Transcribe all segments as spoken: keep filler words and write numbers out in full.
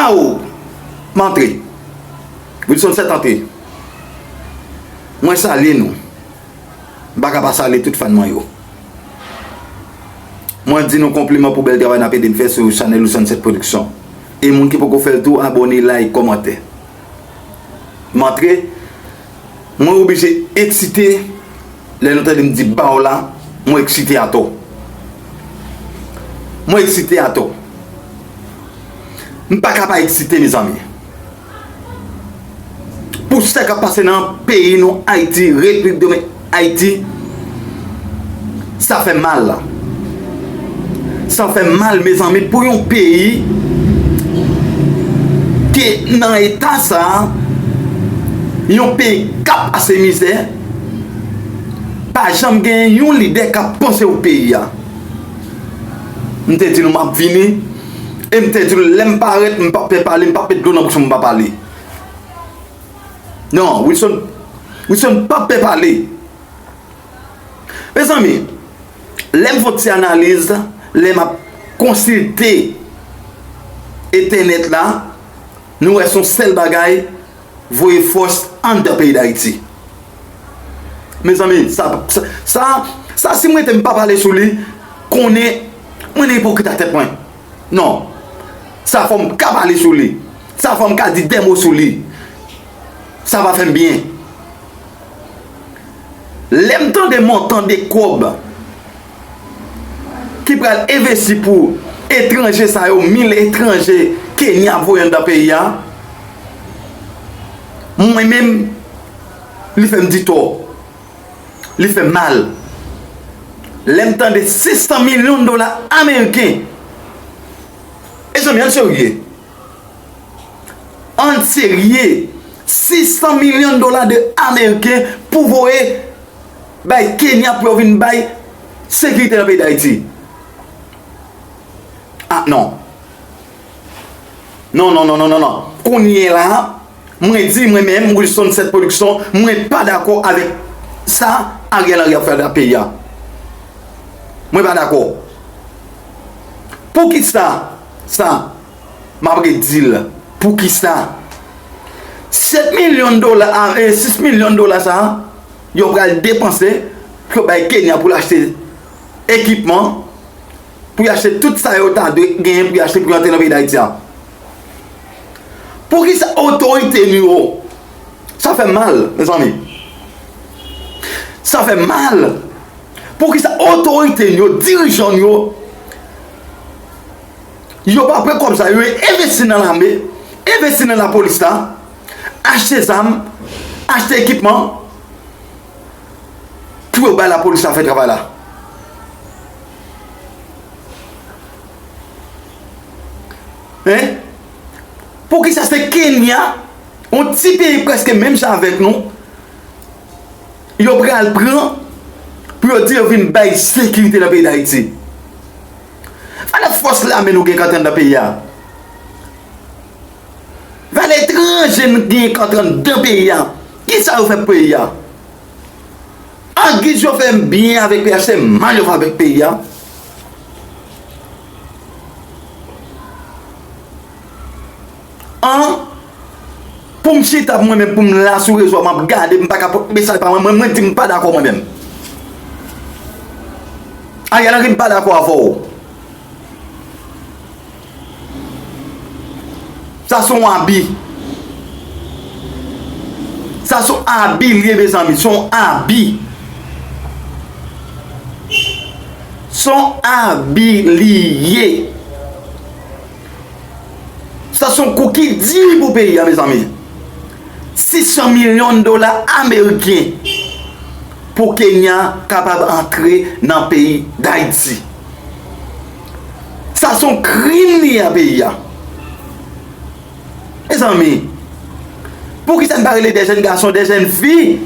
Waw! M antre. Wilson Sèt antre. Mwen salye nou. M pa ka pa salye tout fan mwen yo. Mwen di nou konpliman pou bèl travay n ap ede n fè sou chanèl Wilson Sèt Production. E moun ki poko fè l tou, abòne, like, kòmante. M antre. Mwen oblije eksite lè nou tande m di baw la, mwen eksite atò. Mwen eksite atò. M pa ka pa eksite, mezanmi. Pou sa k ap pase nan peyi nou, Ayiti, Repiblik Dominikèn, Ayiti, sa fè mal. Sa fè mal, mezanmi, pou yon peyi ki nan eta sa, yon peyi k ap pase mizè, pa janm gen yon lidè k ap panse pou peyi a. M te di nou m ap vini, e m te di nou lè m parèt, m p ap pè pale, m p ap met dlo nan bouch mwen, m pa pale. Non, Wilson, Wilson p ap pè pale. Mezanmi, lè m fè yon ti analiz, lè m ap konsilte entènèt la, nou wè se yon sèl bagay, voye fòs anndan peyi Dayiti. Mezanmi, sa, sa, sa, sa, si m rete m pa pale sou li, konnen mwen nan ipokrit a tèt mwen. Non. Sa fò m ka pale sou li. Sa fò m ka di de mo sou li. Sa va fè m byen. Lè m tande montan de kòb ki pral envesti pou etranje sa yo, mil etranje Kenya ap voye anndan peyi a, mwen menm, li fè m di tò. Li fè m mal. Lè m tande sis san milyon dola ameriken. Mezanmi, ann serye. Ann serye. Sis san milyon dola de ameriken pou voye bay Kenya pou yo vin bay sekirite nan peyi Dayiti. Ah, non. Non, non, non, non, non, non. Kounye a, mwen di, mwen menm, Wilson Sèt Production, mwen pa dakò avèk sa Ariel Henry ap fè nan peyi a. Mwen pa dakò. Poukisa sa? M ap redi l. Poukisa? Sèt milyon dola, a, e, sis milyon dola sa, yo pral depanse pou yo bay Kenya pou l achte ekipman, pou y achte tout sa yo ta dwe genyen pou y achte pou y antre nan peyi Dayiti a. Poukisa otorite nou yo, sa fè m mal, mezanmi. Sa fè m mal. Poukisa otorite nou yo, dirijan nou yo, yo pa pran kòb sa yo, yo envesti nan lame, envesti nan lapolis la, achte zam, achte ekipman, pou yo bay lapolis la fè travay la. Hein? Poukisa se Kenya, yon ti peyi prèske menm jan avèk nou, yo pral pran pou yo di yo vin bay sekirite nan peyi Dayiti? Valè fòs lame nou gen k antre anndan peyi a. Valè etranje nou gen k antre anndan peyi a. Kisa yo fè pou peyi a? Angiz yo fè byen avèk peyi a, se mal yo fè avèk peyi a. An, pou m chita mwen menm, pou m la sou rezo a, m ap gade, m pa ka pote mesaj pa mwen, mwen, mwen di m pa dakò mwen menm. Ariel Henry, m pa dakò avè w. Sa se yon abi. Sa se yon abi li ye, mezanmi. Se yon abi. Se yon abi li ye. Sa se yon kou ki di pou peyi a, mezanmi. Sis san milyon dola ameriken pou Kenya kapab antre nan peyi Dayiti. Sa se yon krim li ye a peyi a. Mezanmi, poukisa n pa rele de jèn gason, de jèn fi,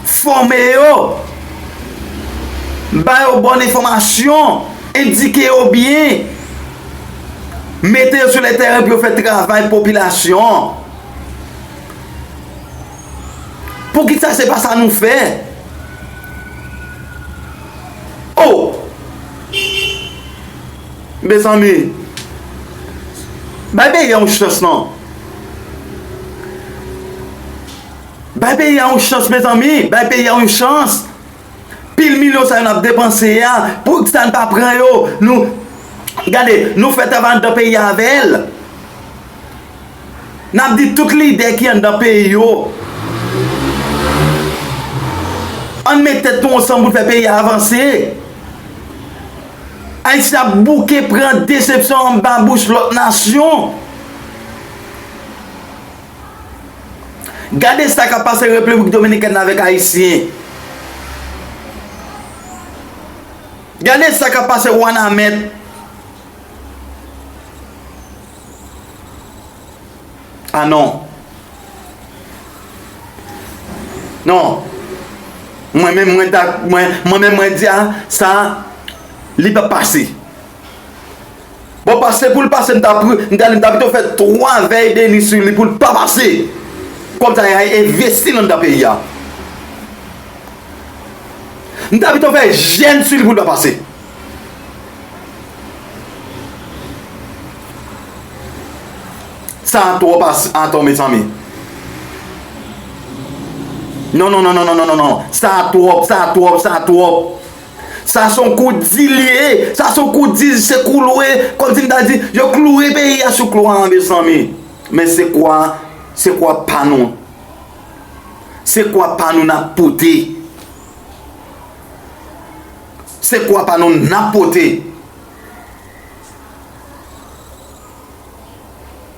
fòme yo, ba yo bòn enfòmasyon, endike yo byen, mete yo sou le tèren pou yo fè travay popilasyon an? Poukisa se pa sa nou fè? Oh! Mezanmi, Bay peyi a yon chans non. Bay peyi a yon chans, mezanmi. Bay peyi a yon chans. Pil milyon sa yo n ap depanse a, poukisa n pa pran yo? Nou, gade, nou fè travay anndan peyi a avè l. N ap di tout lidè ki anndan peyi yo, ann met tèt nou ansanm pou n fè peyi a avanse. Ayisyen ap bouke pran desepsyon anba bouch lòt nasyon. Gade sa k ap pase Repiblik Dominikèn avèk Ayisyen. Gade sa k ap pase Wanament. Ah non. Non. Mwen menm, mwen ta, mwen, mwen menm, mwen di, ah, sa, li p ap pase. Bon, pase pou l pase, m ta pri-, m ta, m ta pito fè twa vèy de nwi sou li pou l pa pase. Kòb sa y al envesti l anndan peyi a. M ta pito fè jèn sou li pou l pa pase. Sa a twòp as-, atò, mezanmi. Non, non, non. Sa a twòp, sa a twòp, sa a twòp. Sa se yon kou di l ye. Sa se yon kou di, se kloure. Kòmsi m ta di, yo kloure peyi a sou klou a, mezanmi. Men se kwa, se kwa pa nou. Se kwa pa nou n ap pote. Se kwa pa nou n ap pote.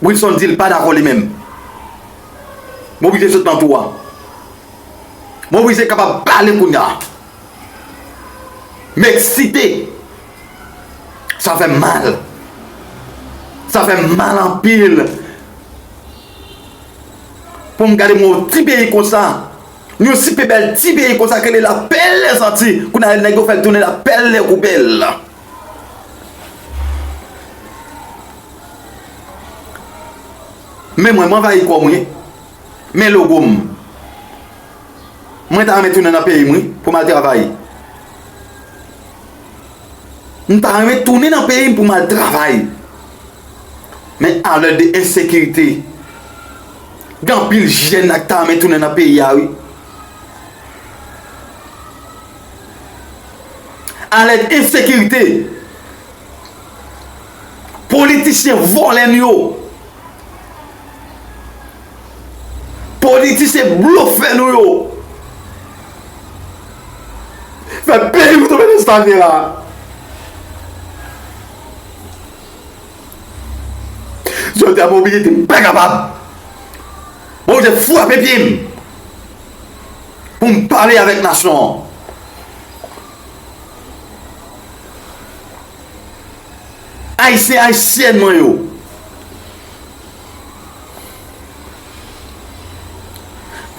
Wilson di l pa dakò li menm. M oblije sot nan tou a. M oblije kapab pale kounye a. M eksite. Sa fè m mal. Sa fè m mal anpil. Pou m gade m wè yon ti peyi konsa, yon sipe bèl ti peyi konsa k rele Lapèl Lèzanti, kounye a nèg yo fè l tounen Lapèl Lèkoupèl. Men mwen, m anvayi kò m wi. Men logo m. Mwen ta renmen tounen nan peyi m wi, pou m al travay. M ta renmen tounen nan peyi m pou m al travay. Men alè de ensekirite, gen anpil jèn ak ta renmen tounen nan peyi a wi. Alè de ensekirite, politisyen vòlè nou yo. Politisyen blofè nou yo fè peyi nou tonbe nan sa n ye la. Jodi a, m oblije di m pa kapab. Bondye frape pye m pou m pale avèk nasyon an. Ayisyen, Ayisyèn mwen yo.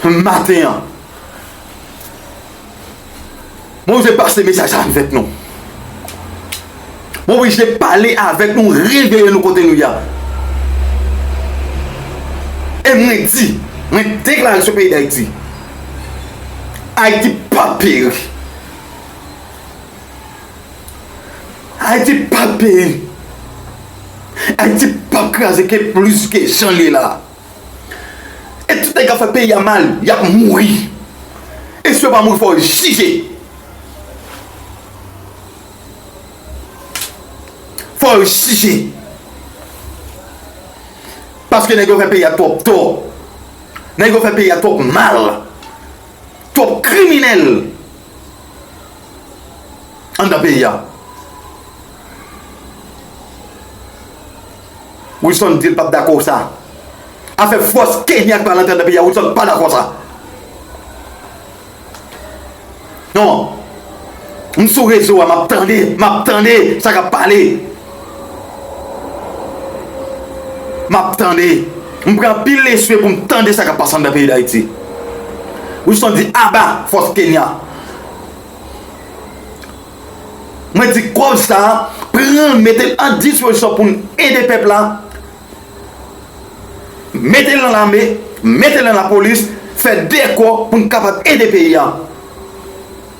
Maten an, mwen oblije pase mesaj sa avèk nou. Mwen oblije pale avèk nou, reveye nou kote nou ye a. E mwen di, mwen deklare sou peyi Dayiti, Ayiti p ap peri. Ayiti p ap peri. Ayiti p ap kraze ke plis ke jan l ye la. E tout nèg k ap fè peyi a mal, y ap mouri. E si yo pa mouri, fò yo jije. Fò yo jije. Paske nèg yo fè peyi a twòp tò. Nèg yo fè peyi a twòp mal. Twòp kriminèl anndan peyi a. Wilson di l p ap dakò sa. Afè fòs Kenya k pral antre anndan peyi a, Wilson pa dakò sa. Non. M sou rezo a, m ap tande, m ap tande sa k ap pale. M ap tande. M pran anpil leswe pou m tande sa k ap pase anndan peyi Dayiti. Wilson di, aba fòs Kenya. Mwen di kòb sa a, pran l, mete l an dispozisyon pou n ede pèp la. Mete l nan lame, mete l nan lapolis, fè de kò pou n kapab ede peyi a.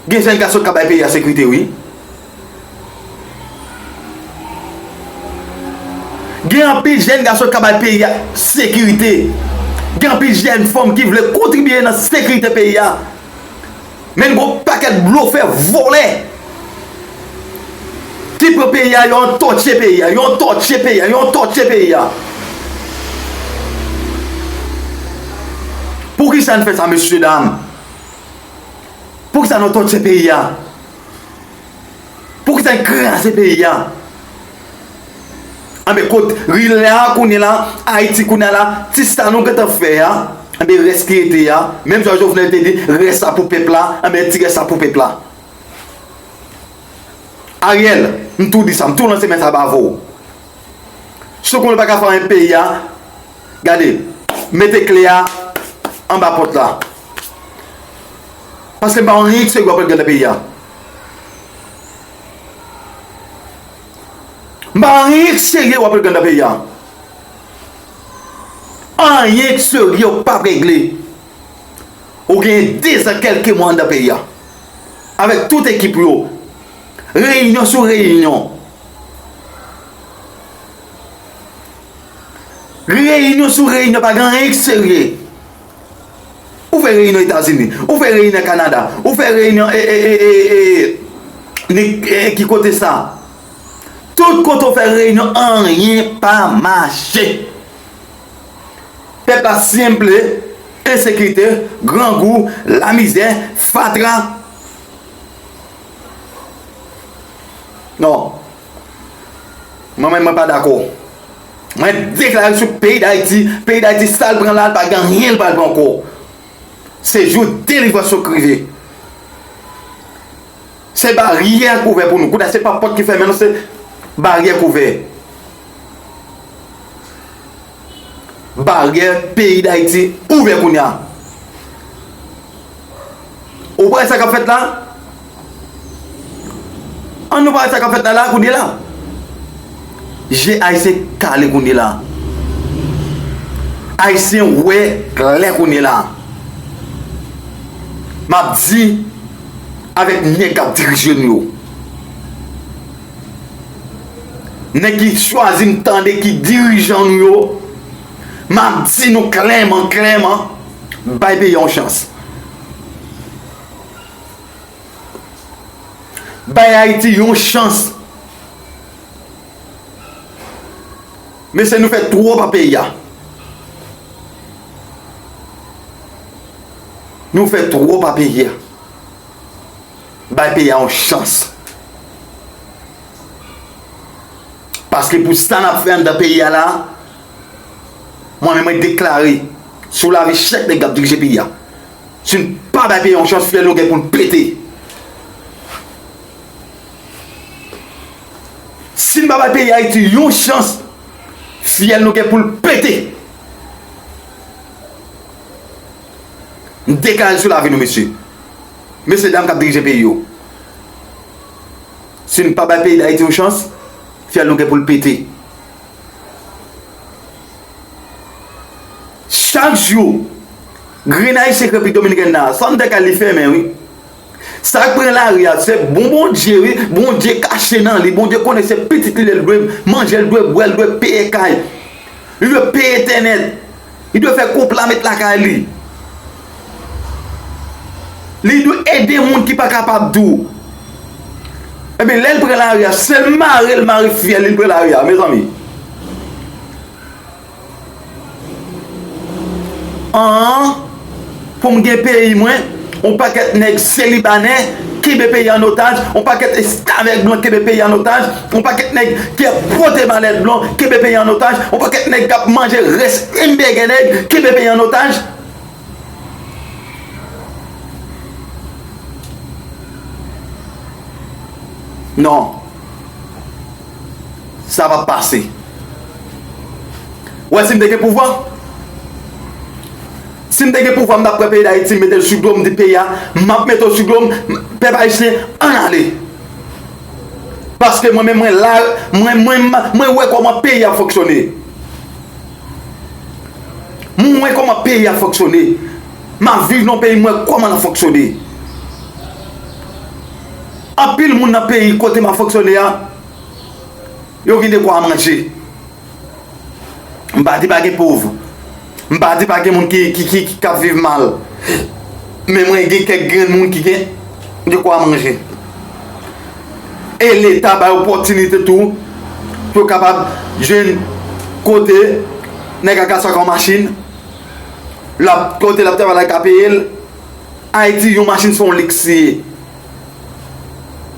Gen jèn gason k ka bay peyi a sekirite, wi. Gen anpil jèn gason k ka bay peyi a sekirite. Gen anpil jèn fanm ki vle kontribye nan sekirite peyi a. Men n gon pakèt blofè, vòlè ki pran peyi a, yo antòtye peyi a, yo antòtye peyi a, yo antòtye peyi a. Poukisa n fè sa, mesye dam? Poukisa n antòtye peyi a? Poukisa n kraze peyi a? Anben, kot ri la kounye la, Ayiti kounye la, ti sa nou gentan fè a, anben, rès ki rete a, menm jan Jovenel te di, rès la pou pèp la, anben, ti rès la pou pèp la. Ariel, m tou di sa, m tou lanse mesaj ba vou. Si w konnen w pa ka fè anyen peyi a, gade, mete kle a anba pòt la. Paske m pa wè anyen ki serye w ap regle nan peyi a. M pa wè anyen ki serye w ap regle nan peyi a. Anyen ki serye w p ap regle. Ou gen dezan kèlke mwa anndan peyi a. Avèk tout ekip yo. Reyinyon sou reyinyon. Reyinyon sou reyinyon, pa gen anyen ki serye. Ou fè reyinyon Etazini, ou fè reyinyon Kanada, ou fè reyinyon, e, e, e, e, e, ni-, e, ki kote sa? Tout kote ou fè reyinyon, anyen pa mache. Pèp la senple, ensekirite, grangou, lamizè, fatra. Non. Mwen menm, mwen pa dakò. Mwen deklare sou peyi Dayiti, peyi Dayiti, sa l pran la, l pa gen anyen l pral pran ankò. Se jou delivrans yo k rive. Se baryè k ouvè pou nou. Kounye a, se pa pòt ki fèmen, non, se baryè k ouvè. Baryè peyi Dayiti ouvè kounye a. Ou pa wè sa k ap fèt la? An nou pa wè sa k ap fèt la, la, kounye la? Je Ayisyen kale kounye la. Ayisyen wè klè kounye la. M ap di avèk nèg k ap dirije nou yo. Nèg ki chwazi m tande ki dirijan nou yo, m ap di nou klèman, klèman, bay peyi a yon chans. Bay Ayiti yon chans. Mesye, nou fè twòp a peyi a. Nou fè twòp a peyi a. Bay peyi a yon chans. Paske pou sa n ap fè anndan peyi a la, mwen menm mwen deklare sou lavi chak nèg k ap dirije peyi a. Si n pa bay peyi a yon chans, fyèl nou gen pou l pete. Si n pa bay peyi Ayiti yon chans, fyèl nou gen pou l pete. M deklare sou lavi nou, mesye. Mesye dam k ap dirije peyi yo. Si n pa bay peyi Dayiti yon chans, fyèl nou gen pou l pete. Chak jou, grenn Ayisyen k Repiblik Dominikèn nan, sa m te ka li fèmen, wi. Sa k pran lari a, se bon Bondye, wi. Bondye kache nan li. Bondye konnen se pitit li, l dwe manje, l dwe bwè, l dwe peye kay. Li dwe peye entènèt. Li dwe fè koup la met lakay li. Li dwe ede moun ki pa kapab tou. Ebyen, lè l pran lari a, se l mare, l mare fyèl li, l pran lari a, mezanmi. An, pou m gen peyi mwen, yon pakèt nèg se Libanè kenbe peyi an otaj, yon pakèt estavèk blan kenbe peyi an otaj, yon pakèt nèg ki ap pote malèt blan kenbe peyi an otaj, yon pakèt nèg k ap manje rès enbègè nèg kenbe peyi an otaj. Non. Sa p ap pase. Ou wè, si m te gen pouvwa, si m te gen pouvwa, m t ap pran peyi Dayiti, m mete l sou do m, m di peyi a, m ap mete w sou do m, pèp ayisyen, ann ale. Paske mwen menm, mwen la, mwen, mwen, mwen wè kòman peyi a fonksyone. Mwen wè kòman peyi a fonksyone. M ap viv nan peyi, m wè kòman l ap fonksyone. Anpil moun nan peyi kote m ap fonksyone a, yo gen dekwa manje. M pa di pa gen pòv. M pa di pa gen moun ki, ki, ki, ki, k ap viv mal. Men mwen gen kèk grenn moun ki gen de kwa manje. E Leta bay opòtinite tou pou yo kapab jwenn kote nèg la ka saka yon machin, l ap, kote l ap travay la ka peye l. Ayiti, yon machin se yon liks li ye.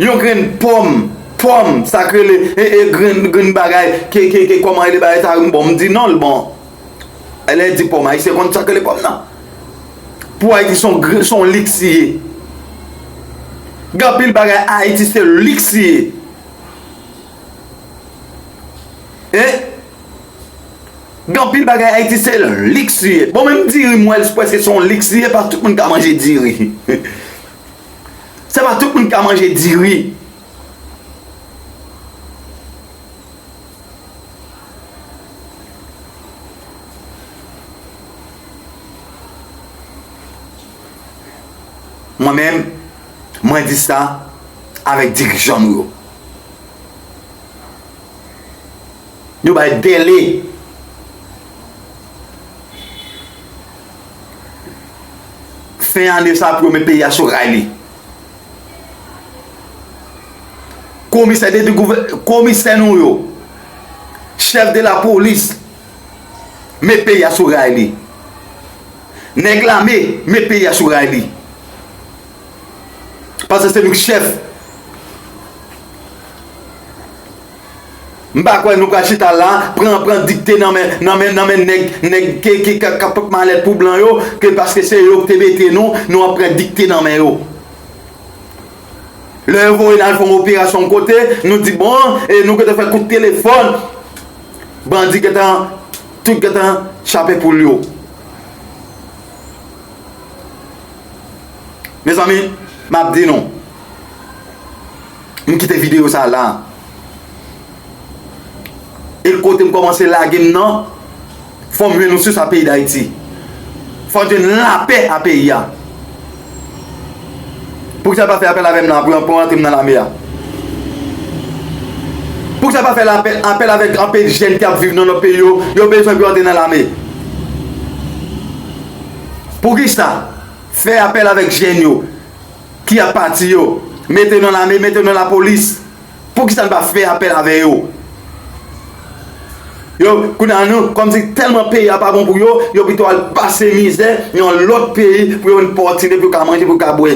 Yon grenn pòm, pòm, sa k rele, e, e, grenn, grenn bagay, ke, ke, ke, kòman rele bagay sa, bon, m di non l, bon. Lè di pòm, Ayisyen konn sa k rele pòm nan. Pou Ayiti, se yon gre-, se yon liks li ye. Gen anpil bagay Ayiti, se liks li ye. Hein? Gen anpil bagay Ayiti, se liks li ye. Bon, menm diri, m wè l prèske se yon liks li ye, pa tout moun ka manje diri. Se pa tout moun ka manje diri. Mwen menm, mwen di sa avèk dirijan nou yo. Yo bay dèle. Fen ane sa pou yo met peyi a sou ray li. Komisè de, de gouvè-, komisè nou yo, chèf de lapolis, met peyi a sou ray li. Nèg lame, met peyi a sou ray li. Paske se nou k chèf. M pa kwè nou pral chita la, pran, pran dikte nan men, nan men, nan men nèg, nèg ke, ke, ke, k ap pot malèt pou blan yo, ke paske se yo ki te mete nou, nou ap pran dikte nan men yo. Lè yo voye n al fè yon operasyon yon kote, nou di, bon, e nou gentan fè kout telefòn. Bandi gentan, tout gentan chape poul yo. Mezanmi, m ap di nou, m kite videyo sa a la. E kote m kòmanse lage m nan, fò m jwenn yon sous a peyi Dayiti. Fò n jwenn lapè a peyi a. Poukisa l pa fè apèl avè m nan pou, pou rantre m nan lame a? Poukisa l pa fè lapè, apèl avèk anpil jèn ki ap viv nan lòt peyi yo, yo bezwen pou yo antre nan lame? Poukisa? Fè apèl avèk jèn yo ki ap pati yo. Mete yo nan lame, mete yo nan lapolis. Poukisa n pa fè apèl avè yo? Yo, kounye a nou, kòmsi tèlman peyi a pa bon pou yo, yo pito al pase mizè nan yon lòt peyi pou yo vin pòtine, pou yo ka manje, pou yo ka bwè.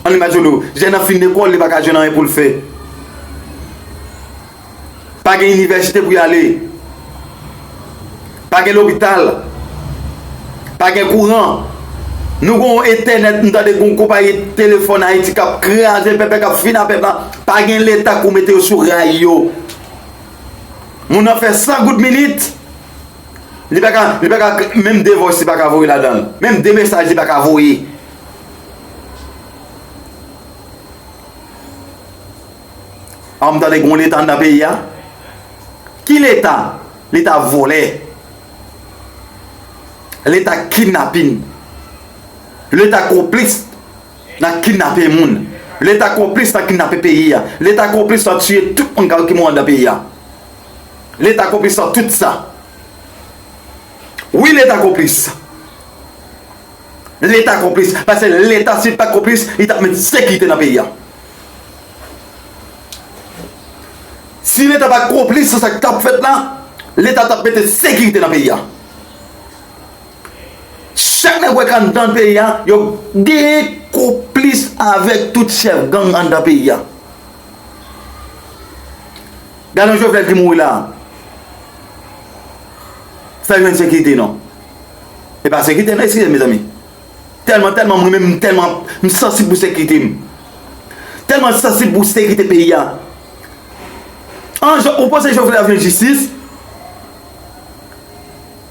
Ann imajine w, jèn nan fin lekòl, li pa ka jwenn anyen pou l fè. Pa gen inivèsite pou y ale. Pa gen lopital. Pa gen kouran. Nou gen yon entènèt, m tande gen yon konpayi telefòn Ayiti k ap kraze pèp la, k ap fini ak pèp la. Pa gen leta pou mete yo sou ray yo. Moun nan fè san goud minit. Li pa ka, li pa ka, menm de voice li pa ka voye ladan l. Menm de mesaj li pa ka voye. A, m tande gen yon leta anndan peyi a. Ki leta? Leta vòlè. Leta kidnapin. Leta konplis nan kidnape moun. Leta konplis nan kidnape peyi a. Leta konplis nan tiye tout moun ki mouri anndan peyi a. Leta konplis nan tout sa. Wi, leta konplis. Leta konplis. Paske leta, si l pa t konplis, li t ap met sekirite nan peyi a. Si leta pa t konplis nan sa k t ap fèt la, leta t ap mete sekirite nan peyi a. Chak nèg wè k anndan peyi a, yo genyen konplis avèk tout chèf gang anndan peyi a. Gade yon Jovenel ki mouri la. Fè jwenn sekirite non. E pa sekirite non, eskize m, mezanmi. Tèlman, tèlman, mwen menm, m tèlman, m sansib pou sekirite m. Tèlman sansib pou sekirite peyi a. An, Jo-, ou panse Jovenel ap jwenn jistis?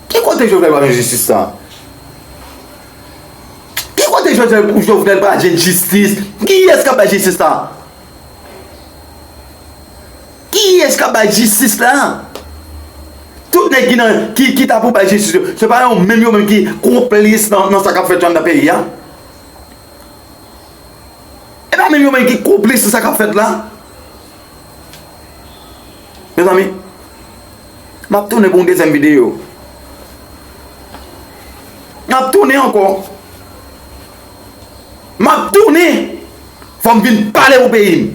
Ki kote Jovenel pral jwenn jistis sa? Ki kote Jovenel, Jovenel pral jwenn jistis? Kiyès k ap bay jistis sa? Kiyès k ap bay jistis la? Tout nèg ki nan, ki, ki ta pou bay jistis yo, se pa yo menm, yo menm ki konplis nan, nan sa k ap fèt yo anndan peyi a? E pa menm yo menm ki konplis nan sa k ap fèt la? Mezanmi, M ap tounen pou yon dezyèm videyo. M ap tounen ankò. M ap tounen. Fò m vin pale pou peyi m.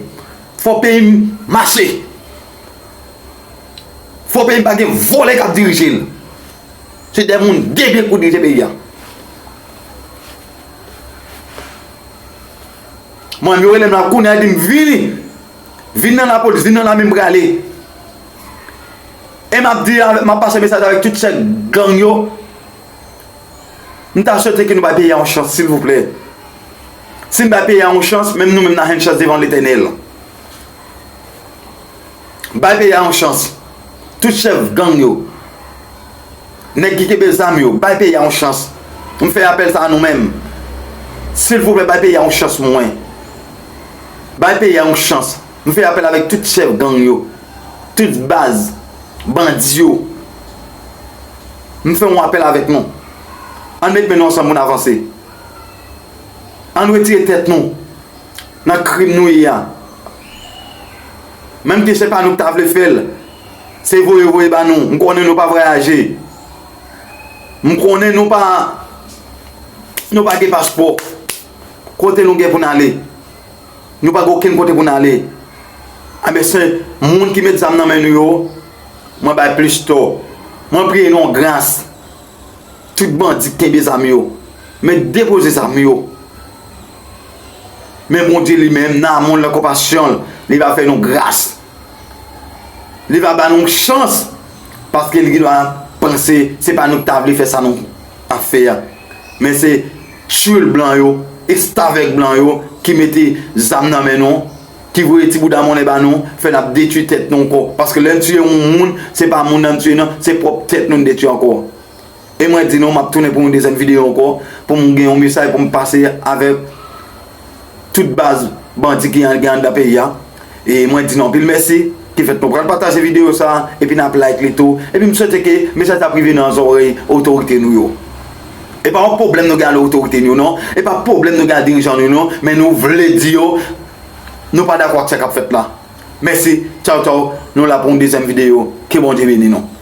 Fò peyi m mache. Fò peyi m pa gen vòlè k ap dirije l. Se de moun de pye k pou dirije peyi a. Mwen, yo rele m la kounye a, di m vini. Vin nan lapolis, vin nan lame, m prale. E m ap di, m ap pase mesaj avèk tout chèf gang yo. M ta swete ke nou bay peyi a yon chans, silvouplè. Si n bay peyi a yon chans, menm nou menm n a jwenn chans devan Letènèl. Bay peyi a yon chans. Tout chèf gang yo, nèg ki kenbe zam yo, bay peyi a yon chans. M fè apèl sa a nou menm. Silvouplè, bay peyi a yon chans pou mwen. Bay peyi a yon chans. M fè apèl avèk tout chèf gang yo, tout baz bandi yo. M fè yon apèl avèk nou. Ann met men nou ansanm pou n avanse. Ann retire tèt nou nan krim nou ye a. Menm ke se pa nou ki ta vle fè l, se voye voye ba nou. M konnen nou pa vwayaje. M konnen nou pa, nou pa gen paspò. Kote nou gen pou n ale? Nou pa gen okenn kote pou n ale. Anben, se moun ki met zam nan men nou yo, mwen bay plis tò. Mwen priye nou an gras. Tout bandi k kenbe zam yo, men depoze zam yo. Men Bondye li menm, nan amou l, nan konpasyon l, li va fè nou gras. Li va ba nou chans, paske li gendwa panse se pa nou ki ta vle fè sa nou ap fè a. Men se tchoul blan yo, restavèk blan yo ki mete zam nan men nou, ki voye ti bouda monnen ba nou, fè n ap detwi tèt nou ankò. Paske lè n tiye yon moun, se pa moun nan n tiye non, se pwòp tèt nou n detwi ankò. E mwen di nou, m ap tounen pou yon dezyèm videyo ankò, pou m gen yon mesaj pou m pase avèk tout baz bandi ki an- gen anndan peyi a. E mwen di nou anpil mèsi, ki fèt nou pral pataje videyo sa a, epi n ap like li tou. Epi m swete ke mesaj sa ap rive nan zòrèy otorite nou yo. E pa yon pwoblèm nou gen ak otorite nou yo non, e pa pwoblèm nou gen ak dirijan nou yo non, men nou vle di yo, nou pa dakò ak sa k ap fèt la. Mèsi, tchaw tchaw, nou la pou yon dezyèm videyo, ke Bondye beni nou.